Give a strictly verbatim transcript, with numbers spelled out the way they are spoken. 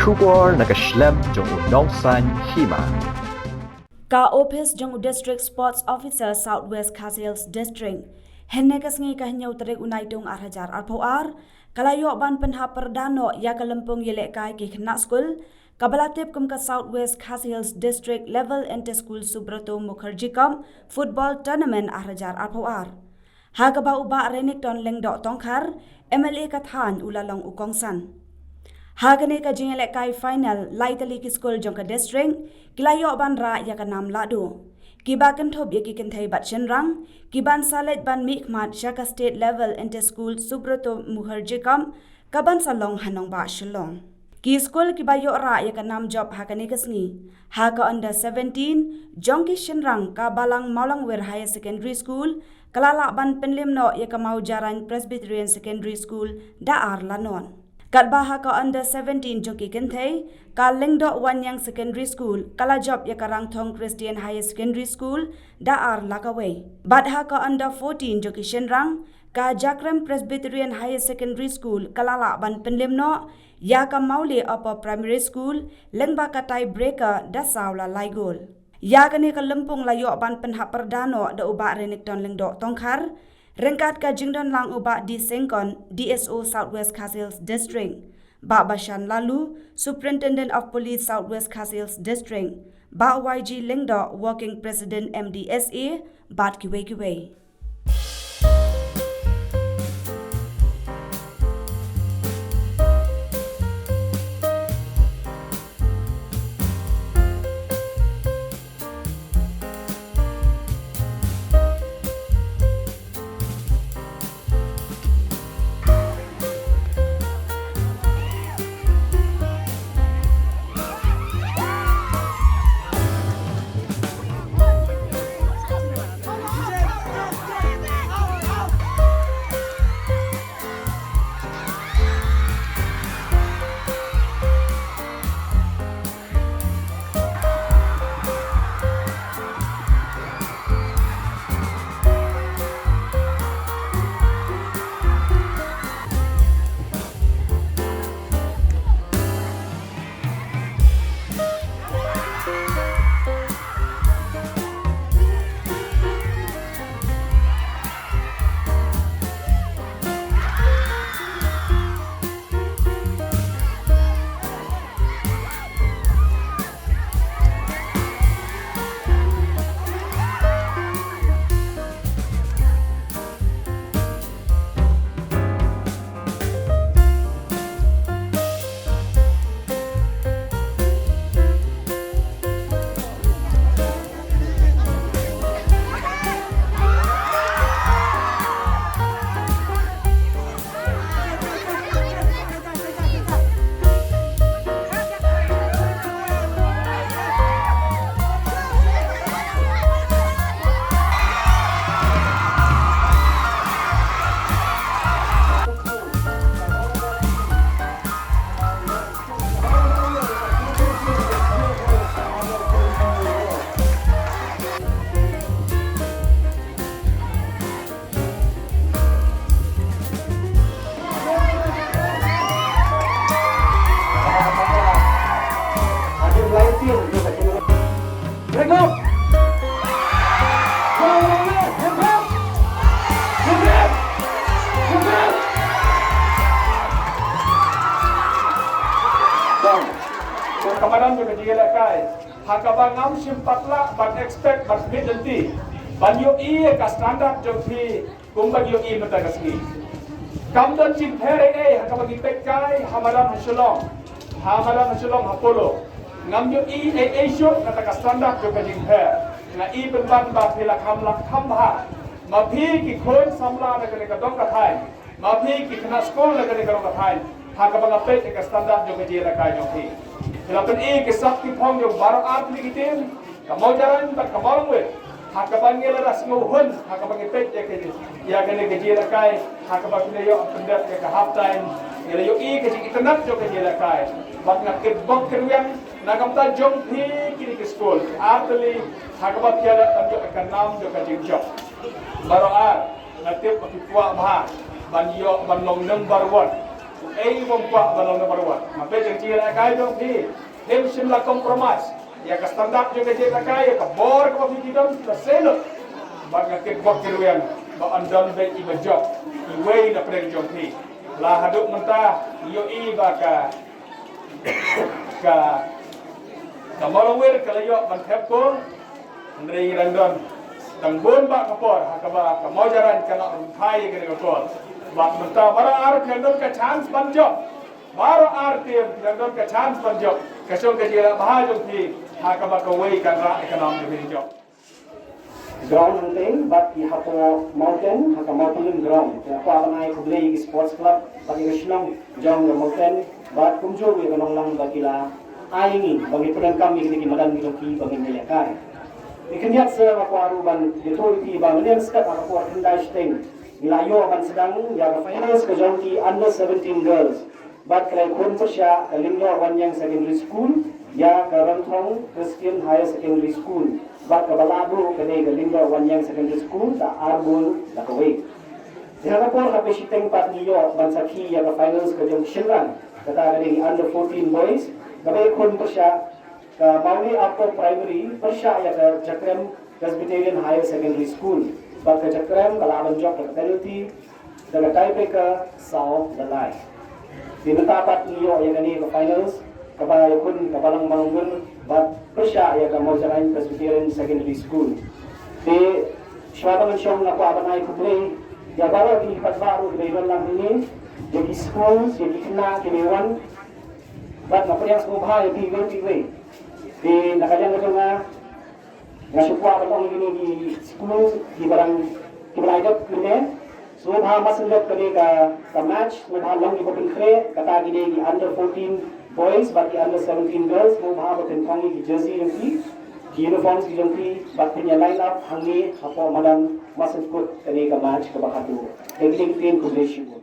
Khubor na ka shlem jong u nongsaiñ hima. Ka ophis jong u District Sports Officer South West Khasi Hills District, hynne ka sngi ka hynñiew tarik u Naitung ar hajar arphew ar, ka la ïoh ban pynhap pyrda noh ïa ka lympung ïalehkai ki khynnah skul, kaba la tip kum ka South West Khasi Hills District Level Inter School Subrata Mukherjee Cup Football Tournament ar hajar arphew ar. Ha kaba u Bah Renikton Lyngdoh Tongkhar, M L A ka thaiñ u la long u kongsan. Ha kane ka jingïalehkai final, lai tylli ki skul jong ka district ki la ïoh ban rah ïa ka nam lahduh. Kiba kynthup ïa ki kynthei bad shynrang ki ban sa leit ban mihkhmat sha ka State Level Inter School Subrata Mukherjee Cup, ka ban sa long ha nongbah Shillong. Ki skul kiba ïoh rah ïa ka nam jop ha kane ka sngi, ha ka under seventeen jong ki shynrang, ka Balang Mawlangwir Higher Secondary School ka la lah ban pynlem noh ïa ka Mawjarain Presbyterian Secondary School da ar la not. Katba ha ka under seventeen jong ki kynthei, ka Lyngdoh Wanniang Secondary School ka la jop ïa ka Rangthong Christian Higher Secondary School da ar la kawei. Bad ha ka under fourteen jong ki shynrang, ka Jakrem Presbyterian Higher Secondary School ka la lah ban pynlem noh ïa ka Mawlai Upper Primary School lyngba ka tie breaker da saw la lai gol. Ïa kane ka lympung la ïoh ban pynhap pyrda noh da u Bah Renikton Lyngdoh Tongkhar, ryngkat ka jingdon lang u Bah D Sengkon, D S O South West Khasi Hills District, Bah Bashan Laloo, Superintendent of Police South West Khasi Hills District, Bah Y G Lyngdoh, Working President M D S A, bad kiwei kiwei. Ka madan jong ka jingïalehkai, ha kaba ngam shym pat lah ban expect ban khmih lynti ban ïohi ïa ka standard jong phi kumba ngi ïohi mynta ka sngi. Kam don jingpher ei ei ha kaba ngi peit kai ha madan ha Shillong, ha madan ha Shillong ha Polo. Ngam ïohi ei ei shuh kata ka standard jong ka jingpher. Nga i pynban ba phi la kham, la kham bha. Ma phi ki khun samla na kane ka dong ka thaiñ, ma phi ki khynnah skul na kane ka dong ka thaiñ, ha kaba nga peit ïa ka standard jong ka jingïalehkai jong phi. Phi la pyni ki sap ki phong jong baroh ar tylli ki team, ka Mawjarain bad ka Mawlangwir. Ha kaba ngi la da sngew hun ha kaba ngi peit ïa ka, ïa kane ka jingïalehkai, ha kaba phi la ïoh pyndep ïa ka half time. Ngi la ïohi ka jingitynnad jong ka jingïalehkai. Bad nga kyrpad kyrwiang na ka bynta jong phi kine ki skul ar tylli, ha kaba phi ïa leh ban ïoh ïa ka nam jong ka jingjop. Baroh ar nga tip ba phi kwah bha ban ïoh ban long number one. Ei bym kwah ban long number one. Nga peit jong ki ïalehkai jong phi, phim shym la compromise ïa ka standard jong ka jingïalehkai, ïa ka bor kaba phi don la seh lut. Bad nga kitbok kirwiang ba yn don beit iba jop iwei na pdeng jong phi. La haduh mynta ïohi ba ka ka ka Mawlawir ka la ïoh ban thep kol. Hynrei ngi dang don, dang bun bah ka por ha kaba ka Mawjarain ka la rung phai ïa kane ka kol. Bad mynta baroh ar phi dang don ka chance ban jop. Baroh ar team phi dang don ka chance ban jop. Ka shong ka jingïaleh bha jong phi ha kaba kawei kan rah ïa ka nam jong phi jop. Ground hangtei bad ki hapoh Mawten ha ka Mawpyllun ground. Te nga kwah ban ai khublei ïa ki sports club bad ïa ka shnong jong ka Mawten bad kumjuh ïa ka Nonglang ba ki la ai ïa ngi ba ngin pyndonkam ïa kine ki madan ki jong ki ba ngin ïalehkai. Te khyndiat sa nga kwah ruh ban ïathuh ïa phi ba mynne mynstep ha ka por khyndai shiteng ngi la ïoh ban sdang ïa ka finals ka jong ki under seventeen girls. Bad ka la ïakhun pyrshah ka Lyngdoh Wanniang Secondary School ïa ka Ranthong Christian Higher Secondary School. Bad kaba lah buh ka dei ka Lyngdoh Wanniang Secondary School da ar gol la kawei. Te ha ka por kaba shiteng pat ngi ïoh ban sakhi ïa ka finals ka jong ki shynrang, kata ka dei under fourteen boys, kaba ïakhun pyrshah ka Mawlai Upper Primary pyrshah ïa ka Jakrem Presbyterian Higher Secondary School. Bad ka Jakrem ka lah ban jop da ka penalty da ka tiebreaker saw la lai. Te mynta pat ngi ïoh ïa kane ka finals kaba ïakhun ka Balang Mawlai bad pyrshah ïa ka Mawjarain Presbyterian Secondary School. Te shuwa ba ngan shong nga kwah ban ai khublei ïa baroh kine ki paidbah ruh kiba ïadon lang hangne, ïa ki schools, ïa ki khynnah kiba wan. Bad nga pdiang sngewbha ïa phi iwei pa iwei. Te na ka liang ka jong nga, nga shu kwah ban ong ïa kine ki school kiba dang, kiba la ïadep mynne. Sngewbha mut sngewbha kane ka, ka match, sngewbha long kiba pynkhreh, kata ki dei ki under fourteen boys bad ki under seventeen girls, sngewbha ban pynthong ïa ki jersey jong ki, ki uniforms ki jong ki, bad pynïa line up hangne hapoh madan mut sngewbha kane ka match kaba khatduh. Te ki dei ki ktien, khublei shibun.